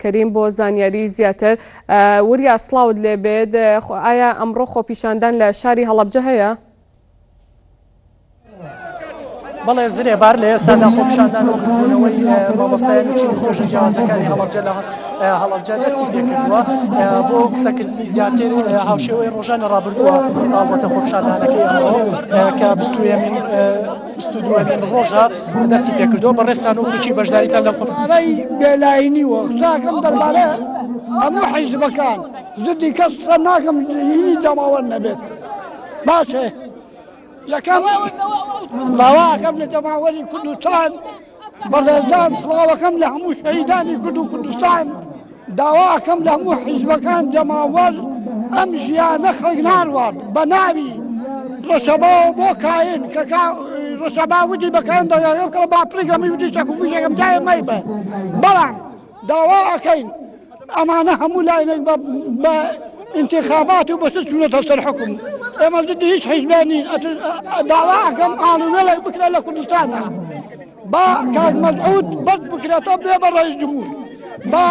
کەریم بۆ زانیاری زیاتر. وریا سڵاوت لێبێت، ئایا ئەمڕۆ خۆپیشاندان لە شاری هەڵەبجە هەیە؟ بەڵێ زرێبار لە ئێستادا خۆپیشاندان و گردبوونەوەی مامۆستایان و چین و توێژە جیاوازەکانی هەڵەبجە لە هەڵەبجە دەستی پێکردووە بۆ قسەکردنی زیاتر هاوشێوەی ڕۆژانی ڕابردووە ئاڵبەتە خۆپیشاندانەکەی ئەمڕۆ کە بیستویەمین 22مین ڕۆژە دەستی پێکردووە بەڕێزتان و کوچی بەشداریتان لەم خۆپیشاندانەی بێلاینی وە قساکەم دەربارە هەموو حیزبەکان زدی کەس قسە ناکەم هینی جەماوەر نەبێت باشە یەکەم داواکەم لە جەماوەری کوردستان بەڕێزان سڵاوەکەم لە هەموو شەهیدانی کورد و کوردستان داواکەم لە هەموو حیزبەکان جەماوەر ئەم ژیانە خەڵک ناڕوات بە ناوی ڕەشەباوە بۆ کاین کە ڕەشەبا وتی بە کاین دەگەڵ کە با پڕیگەمی وتی چەک و بژێکم جای مەیبە بەڵام داوا ئەکەین ئەمانە هەموو لاینێک بە ئینتیخابات و بەسە چوونەتە سەر حکوم ئێمە ضدی هیچ حیزبێ نین داوا ئەکەم ئاڵووێڵێک بکرێت لە کوردستانە با کاک مەسعود بەس بکرێتەوە بێ بە ڕئیس جمهور با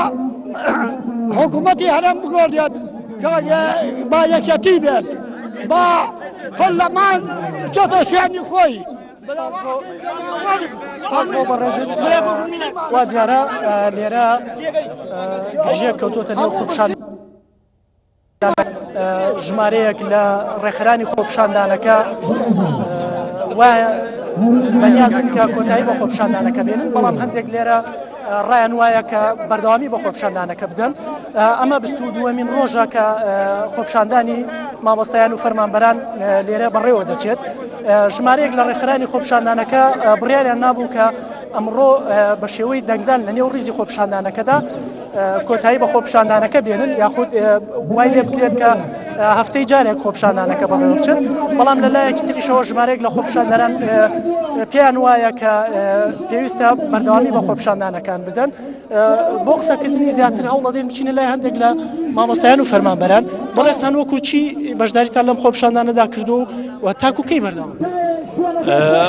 حکوومەتی هەرێم بگۆڕێت با یەکەتی بێت با پەرلەمان بچێتە شوێنی خۆی سپاس بۆ بەڕێزت وا دیارە لێرە گرژیەک کەوتۆتە نێو خۆپیشان ژمارەیەک لە ڕێکخرانی خۆپیشاندانەکە وایە بەنیازن کە کۆتایی بە خۆپیشاندانەکە بێنن بەڵام هەندێک لێرە ڕایان وایە کە بەردەوامی بە خۆپیشاندانەکە بدەن ئەمە 22مین ڕۆژە کە خۆپیشاندانی مامۆستایان و فەرمانبەران لێرە بەڕێوە دەچێت ژمارەیەک لە ڕێکخرانی خۆپیشاندانەکە بڕیاریان نابوو کە ئەمڕۆ بە شێوەی دەنگدان لە نێو ڕیزی خۆپیشاندانەکەدا کۆتایی بە خۆپیشاندانەکە بێنن یاخود وای لێ بکرێت کە هەفتەی جارێک خۆپیشاندانەکە بەڕێوە بچێت بەڵام لە لایەکی تریشەوە ژمارەیەک لە خۆپیشاندەران پێیان وایە کە پێویستە بەردەوامی بە خۆپیشاندانەکان بدەن بۆ قسەکردنی زیاتر هەوڵەدەین بچینە لای هەندێک لە مامۆستایان و فەرمانبەران بەڕێزتان وەکو چی بەشداریتان لەم خۆپیشاندانەدا کردو و تاکو کەی بەردەوام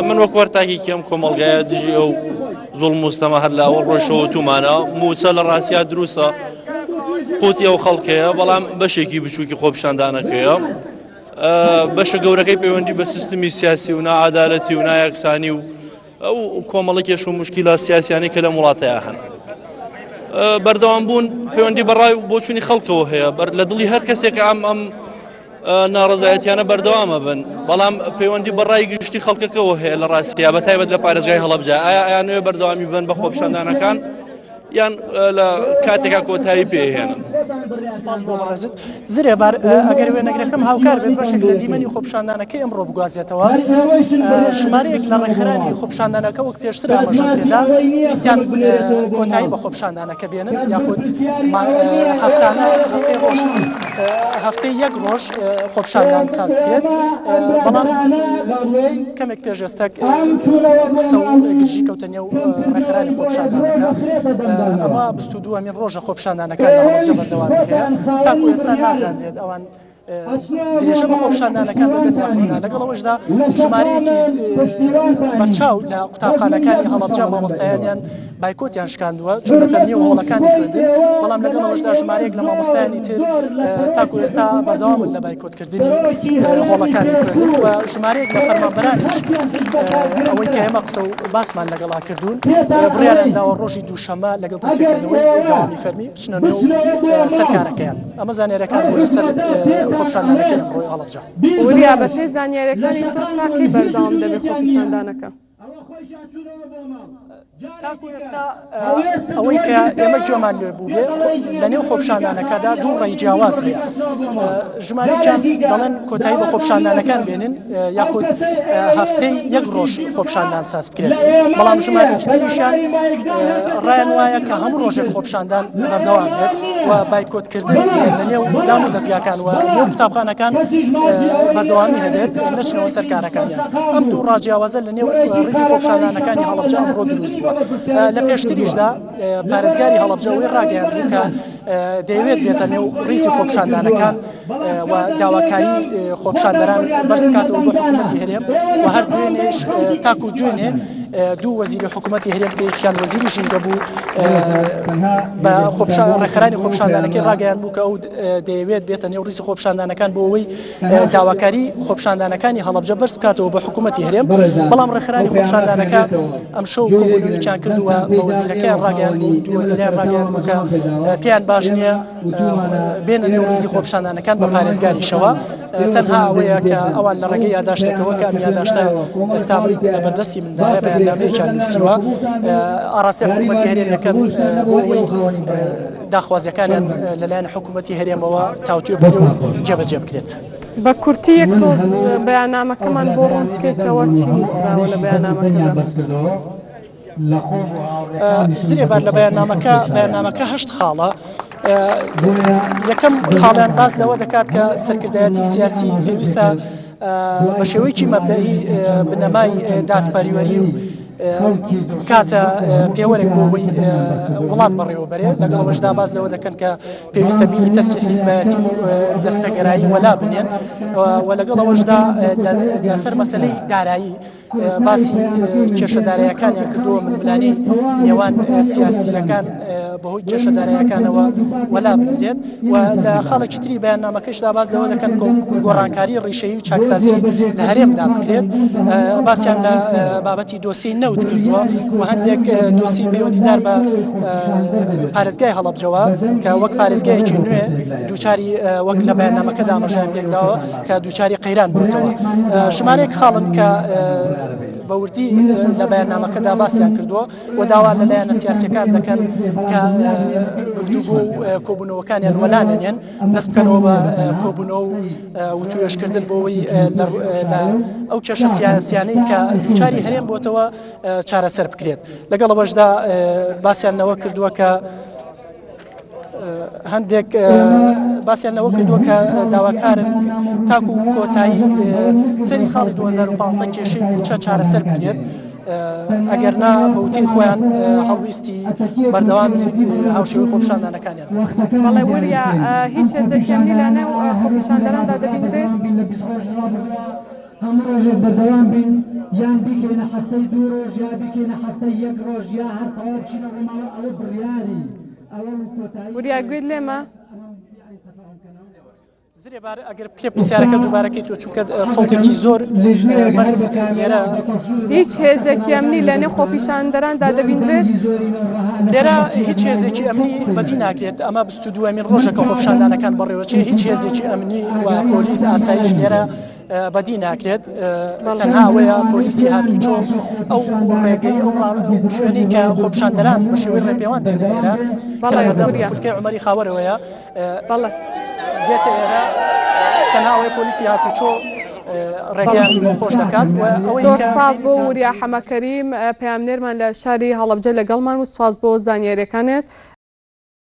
من وەک وەرتاکێکی ئەم کۆمەڵگایە دژی ئەو زوڵم و ستەمە هەر لە ئەوەڵ ڕۆژەوە تومانە موچە لە ڕاستیا دروستە قوتی ئەو خەڵکەیە بەڵام بەشێکی بچووکی خۆپیشاندانەکەیە بەشە گەورەکەی پەیوەندی بە سیستمی سیاسی و ناعادالەتی و نایەکسانی و ئەو کۆمەڵە کێش و مشکیلە سیاسیانەی کە لەم وڵاتەیە هەن بەردەوام بوون پەیوەندی بەڕای و بۆچوونی خەڵکەوە هەیە بەر لە دڵی هەر کەسێک ئەم ئەم ناڕزایەتیانە بەردەوامە بن بەڵام پەیوەندی بەڕای گشتی خەڵکەکەەوە هەیە لە ڕاستیا بە تایبەت لە پارێزگای هەڵەبجە ئایا ئەیانەوێ بەردەوامی بن بە خۆپیشاندانەکان یان لە کاتێکا کۆتایی پێهێنن. سپاس بۆ بەڕێزت زرێبار ئەگەر وێنەگرەکەم هاوکار بێت بەشێک لە دیمەنی خۆپیشاندانەکەی ئەمڕۆ بگوازێتەوە ژمارەیەک لە ڕێکخەرانی خۆپیشاندانەکە وەک پێشتر ئاماژە پێدا ویستیان کۆتایی بە خۆپیشاندانەکە بێنن یاخود هەفتانە هەفتەی ڕۆژ هەفتەی یەک ڕۆژ خۆپیشاندان ساز بکرێت بەڵام کەمێک پێش ئێستا قسە و گرژی کەوتە نێو ڕێکخەرانی خۆپیشاندانەکە ئەمە 22مین ڕۆژە خۆپیشاندانەکان لە هەڵەبجە بەردەوامی هەیە تاکو ئێستا نازانرێت ئەوان درێژە بە خۆپیشاندانەکان دەدەن یاخود نا لەگەڵ ئەوەشدا ژمارەیەکی بەرچاو لە قوتابخانەکانی هەڵەبجە مامۆستایانیان بایکۆتیان شکاندووە چوونەتە نێو هۆڵەکانی خوێندن بەڵام لەگەڵ ئەوەشدا ژمارەیەک لە مامۆستایانی تر تاکو ئێستا بەردەوامن لە بایکۆتکردنی هۆڵەکانی خوێندن و ژمارەیەک لە فەرمانبەرانیش ئەوەی کە ئێمە قسە و باسمان لەگەڵا کردوون بڕیاریان داوە ڕۆژی دووشەممە لەگەڵ دەستپێکردنەوەی دەوامی فەرمی بچنە نێو سەرکارەکەیان ئەمە زانیاریەکان بوو لەسەر خۆپیشاندانەکەی ئەمڕۆی هەڵەبجە. وریا، بەپێی زانیاریەکانی تۆ تا کەی بەردەوام دەبێت خۆپیشاندانەکە؟ تاکو ئێستا ئەوەی کە ئێمە گوێمان لێ بوو بێ لە نێو خۆپیشاندانەکەدا دوو ڕێی جیاواز هەیە ژمارەیەکیان دەڵێن کۆتایی بە خۆپیشاندانەکان بێنن یاخود هەفتەی یەک ڕۆژ خۆپیشاندان ساز بکرێت بەڵام ژمارەیەکی تریشیان ڕایان وایە کە هەموو ڕۆژێک خۆپیشاندان بەردەوام بێت و بایکۆتکردن لە نێو دام و دەزگاکان و نێو قوتابخانەکان بەردەوامی هەبێت نەچنەوە سەر کارەکانیان ئەم دوو ڕاجیاوازە لە نێو ڕیزی خۆپیشاندانەکانی هەڵەبجە ئەمڕۆ دروست بووە لە پێشتریشدا پارێزگاری هەڵەبجە ئەوەی ڕاگەیاندبوو کە دەیەوێت بێتە نێو ڕیزی خۆپیشاندانەکان و داواکاری خۆپیشاندەران بەرز بکاتەوە بۆ حکوومەتی هەرێم و هەر دوێنێش تاکو دوێنێ. دوو وەزیری حکوومەتی هەرێم کە یەکیان وەزیری ژینگە بوو بە خۆپشان ڕێکخەرانی خۆپشاندانەکەی ڕاگەیان بوو کە ئەو دەیەوێت بێتە نێو ڕیزی خۆپشاندانەکان بۆ ئەوەی داواکاری خۆپشاندانەکانی هەڵەبجە بەرز بکاتەوە بە حکوومەتی هەرێم بەڵام ڕێکخەرانی خۆپشاندانەکە ئەمشەو کۆبوونەوەیەکیان کردووە بە وەزیرەکەیان ڕاگەیان بوو دوو وەزیریان ڕاگەیان بوو کە پێیان باش نییە بێنە نێو ڕیزی خۆپشاندانەکان بە پارێزگاریشەوە تەنها ئەوەیە کە ئەوان لە ڕێگەی یاداشتێکەوە کە ئەم یاداشتە ئێستا لە بەردەستی مندایە بەیاننامەیەکیان نووسیوە ئاڕاستەی حکوومەتی هەرێم دەکەن بۆ ئەوەی داخوازیەکانیان لەلایەن حکوومەتی هەرێمەوە تاوتوێ بکرێت و جێبەجێ بکرێت. بە کورتی یەک تۆز بەیاننامەکەمان بۆ ڕوون بکەیتەوە چی نووسراوە لە بەیاننامەکەدا؟ زرێبار لە بەیاننامەکە بەیاننامەکە هەشت خاڵە یەکەم خاڵیان باس لەوە دەکات کە سەرکردایەتی سیاسی پێویستە بە شێوەیەکی مەبدەئی بنەمای دادپەروەری و بکاتە پێوەرێک بۆ ئەوەی وڵات بەڕێوەبەرێ لەگەڵ ئەوەشدا باس لەوە دەکەن کە پێویستە بیری تەسکی حیزبایەتی و دەستەگەرایی وەلا بنێن و لەگەڵ ئەوەشدا لەسەر مەسلەی دارایی باسی کێشە دارایەکانیان کردووە ململانێی نێوان سیاسیەکان بەهۆی کێشە دارایەکانەوە وەلا بنرێت و لە خاڵێکی تری بەیاننامەکەشدا باس لەوە دەکەن گۆڕانکاری ڕیشەیی و چاکسازی لە هەرێمدا بکرێت باسیان لە بابەتی دۆسیەی نەوت کردووە و هەندێک دۆسیەی پەیوەندیدار بە پارێزگای هەڵەبجەوە کە وەک پارێزگایەکی نوێ دووچاری وەک لە بەیاننامەکەدا ئاماژەیان پێکداوە کە دووچاری قەیران بووتەوە ژمارەیەک خاڵن کە بە وردی لە بەیاننامەکەدا باسیان کردووە و داوا لە لایەنە سیاسیەکان دەکەن کە گفتوگۆ و کۆبوونەوەکانیان وەلا نەنێن دەست بکەنەوە بە کۆبوونەوە و وتوێژکردن بۆ ئەوەی لە ئەو کێشە سیاسیانەی کە دووچاری هەرێم بۆتەوە چارەسەر بکرێت لەگەڵ ئەوەشدا باسیان لەوە کردووە کە هەندێک باسیان لەوە کردووە کە داواکارن تاکو کۆتایی سەری ساڵی 2015 کێشەی مووچە چارەسەر بکرێت ئەگەر نا بەوتەی خۆیان هەڵویستی بەردەوامی هاوشێوەی خۆپیشاندانەکانیان دەبێت. بەڵێ وریا، هیچ هێزێکی ئەمنی لە نێو خۆپیشاندەراندا دەبینرێت؟ هەموو ڕۆژێک بەردەوام بین یان بیکەینە هەفتەی دوو ڕۆژ یا بیکەینە هەفتەی یەک ڕۆژ یا هەر تەواو بچینە ڕووماڵە ئەوە بڕیاری وریا گوێت لێمە؟ زرێبار ئەگەر بکرێ پرسیارەکە دووبارەکەی تۆ چونکە سەوتێکی زۆر بەرز لێرە هیچ هێزێکی ئەمنی لە نێو خۆپیشاندەراندا دەبینرێت؟ لێرە هیچ هێزێکی ئەمنی بەدی ناکرێت ئەمە 22مین ڕۆژە کە خۆپیشاندانەکان بەڕێوەچێ هیچ هێزێکی ئەمنی و پۆلیس ئاسایش لێرە بەدی ناکرێت تەنها ئەوەیە پۆلیسی هاتوچۆ ئەو ڕێگەی ئەو شوێنەی کە خۆپیشاندەران بە شێوەی ڕێپێوان دێنە ئێرە فولکەی عومەری خاوەرەوەیە دێتە ئێرە تەنها ئەوەیە پۆلیسی هاتوچۆ ڕێگەیان بۆ خۆش دەکات ئەوەی زۆر سپاس بۆ وریا حەمەکەریم پەیامنێرمان لە شاری هەڵەبجە لەگەڵمان و سپاس بۆ زانیاریەکانت.